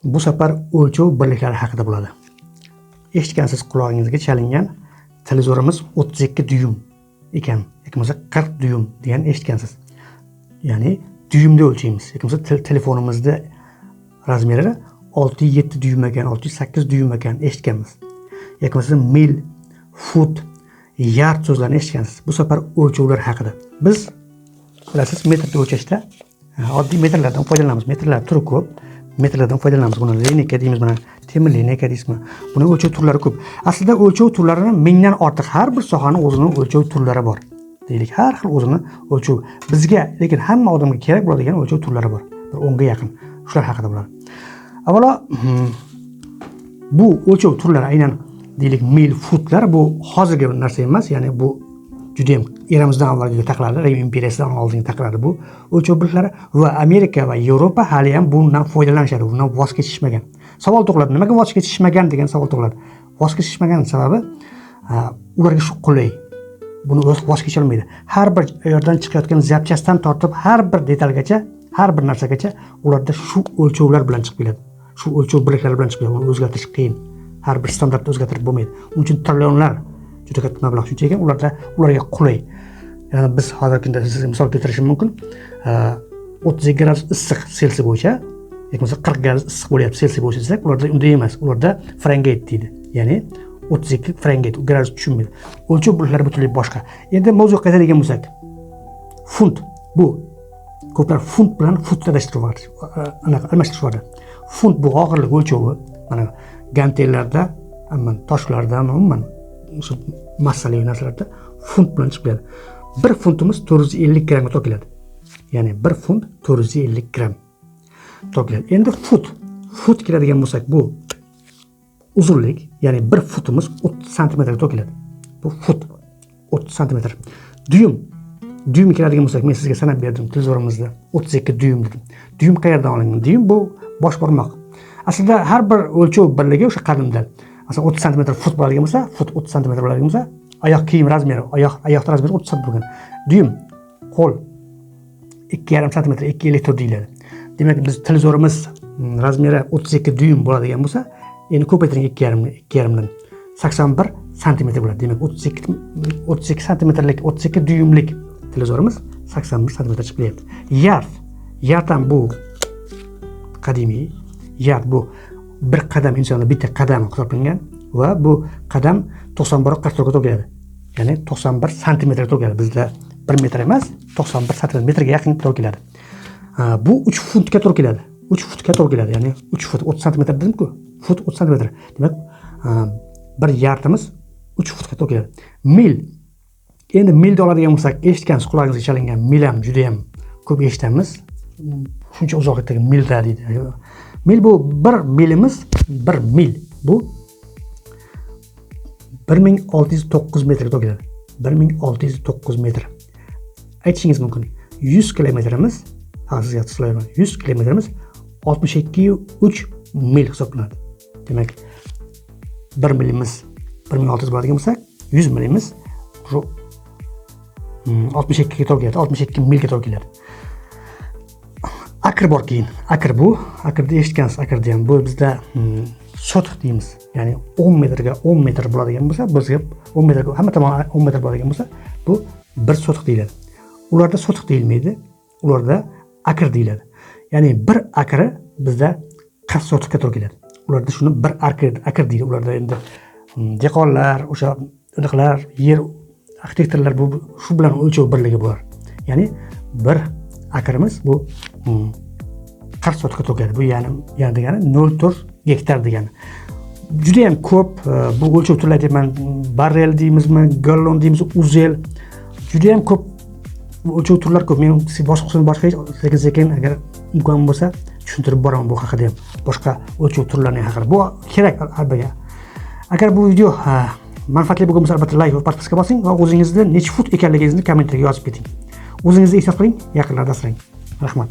Bu safar o'lchov birliklari haqida bo'ladi. Eshitgansiz, qulog'ingizga chalingan televizorimiz 32 dyum ekan yoki bo'lmasa 40 dyum degan eshitgansiz. Ya'ni dyumda o'lchaymiz. Yoki bo'lmasa telefonimizda размер i 6,7 dyum ekan, 6,8 dyum ekan eshitganmiz. Yoki bo'lmasa mil, fut, yard so'zlarini eshitgansiz. Bu safar o'lchovlar haqida. Biz, bilasiz, metrda o'lchashda oddiy metrlardan foydalanamiz. Metrlar turi ko'p. Metrlardan foydalanamiz. Buni линейка deymiz, mana temir линейка deysizmi? Buni o'lchov turlari ko'p. Aslida o'lchov turlarini mingdan ortiq, har bir sohani o'zini o'lchov turlari bor. Deylik, har xil o'zini o'lchov. Bizga lekin hamma odamga kerak bo'ladigan o'lchov turlari bor. Bir 10 ga yaqin. Shular haqida bo'ladi. Avvalo bu o'lchov turlari, aynan deylik mil, futlar, bu hozirgi narsa emas, ya'ni bu judayam eramizdan avvalgi taqaladi, Rim imperiyasidan oldingi taqaladi bu o'lchov birliklari va Amerika va Yevropa hali ham bundan foydalanishadi, bundan voz kechishmagan. Savol tug'iladi, nimaga voz kechishmagan degan savol tug'iladi. Voz kechishmagan sababi ularga shu qulay. Buni voz kecholmaydi. Har bir yerdan chiqayotgan запчасть dan tortib har bir detalgacha, har bir narsagacha ularda shu o'lchovlar bilan chiqib keladi. Shu o'lchov birliklari bilan chiqib keladi. Uni o'zgartirish qiyin. Har bir standartni o'zgartirib bo'lmaydi. Uning uchun trillionlar, juda katta mablag', shuncha ekan, ularda, ularga qulay. Ya'ni biz hozirgi kunda sizga misol keltirishim mumkin. 32 gradus issiq Selsiy bo'yicha yoki bo'lmasa 40 gradus issiq bo'lyapti Selsiy bo'yicha desak, ularda unday emas. Ularda Fahrenheit deydi. Ya'ni 32 Fahrenheit gradus tushunmaydi. O'lchov birliklari butunlay boshqa. Endi mavzuga qaytadigan bo'lsak, funt, bu ko'plar funt bilan futni adashtirib, anaqa almashtirib yuboradi. Funt bu og'irlik o'lchovi. Mana gantellarda, umuman toshlarda, umuman shu massali narsalarda funt bilan chiqib keladi. Bir funtimiz 450 grammga to'g'ri keladi. Ya'ni 1 funt 450 gramm to'g'ri keladi. Endi fut. Fut keladigan bo'lsak, bu uzunlik, ya'ni 1 futimiz 30 santimetrga to'g'ri keladi. Bu fut 30 santimetr. Dyum. Dyum keladigan bo'lsak, men sizga sanab berdim televizorimizda 32 dyum dedim. Dyum qayerdan olingan? Dyum bu bosh barmoq. Aslida har bir o'lchov birligi o'sha qadimdan. Masalan, 30 santimetr fut bo'ladigan bo'lsa, fut 30 santimetr bo'ladigan bo'lsa, oyoq kiyim размер i, oyoqda размер i 30 santimetr bo'lgan. Dyum qo'l 2,5 santimetr, 2,54 deyiladi. Demak, biz televizorimiz размер i 32 dyum bo'ladigan bo'lsa, endi ko'paytiring 2,5, 2,5 dan 81 santimetr bo'ladi. Demak, 32, 32 santimetrlik, 32 dyumlik televizorimiz 81 santimetr chiqib kelyapti. Yard. Yard ham bu qadimiy. Yard bu bir qadam, insonni bitta qadami hisoblangan va bu qadam 91 44 ga to'g'ri keladi. Ya'ni 91 santimetrga to'g'ri keladi. Bizda 1 metr emas, 91 santimetrga yaqin to'g'ri keladi. Bu 3 funtga to'g'ri keladi. 3 futga to'g'ri keladi. Ya'ni 3 fut 30 santimetr dedim-ku. Fut 30 santimetr. Demak, bir yardimiz 3 futga to'g'ri keladi. Mil. Endi milni oladigan bo'lsak, eshitgansiz, qulog'ingizga chalingan mil ham juda ham ko'p eshitamiz. Shuncha uzoqlikdagi milda deydi. Mil bu 1 milimiz, 1 mil bu 1609 metrga to'g'ri keladi. 1609 metr. Aytishingiz mumkin, 100 kilometrimiz, ha, sizga taslayman, 100 kilometrimiz 62,3 mil hisoblanadi. Demak, 1 milimiz 1600 bo'ladigan bo'lsa, 100 milimiz shu 62 ga to'g'ri keladi, 62 milga to'g'ri keladi. Akr bor keyin. Akr bu, akrni eshitgansiz, akrni ham bu bizda sotix deymiz. Ya'ni 10 metrga 10 metr bo'ladigan bo'lsa, bizga 10 metrga hamma tomoni 10 metr bo'ladigan bo'lsa, bu 1 sotix deyiladi. Ularda sotix deyilmaydi, ularda akr deyiladi. Ya'ni bir akri bizda 40 sotixga to'g'ri keladi. Ularda shuni bir akr deydi. Ularda endi dehqonlar, o'sha unaqalar, yer arxitektorlar bu shu bilan o'lchov birligi bular. Ya'ni bir akrimiz bu 40 sotixga to'g'ri keladi. Bu ya'ni degani 0,4 gektar degani. Juda ham ko'p bu o'lchov turlari aytyapman, barrel deymizmi, gallon deymiz, узел. Juda ham ko'p o'lchov turlari ko'p. Men boshqasini boshqa sekin sekin, agar imkon bo'lsa, tushuntirib boraman bu haqida ham. Boshqa o'lchov turlarining haqida. Bu kerak albatta. Agar bu video manfaatli bo'lgan bo'lsa, albatta layk va подписка bosing va o'zingizni necha fut ekanligingizni kommentariyga yozib keting. O'zingizni ehtiyot qiling, yaqinlarni asrang. Rahmat.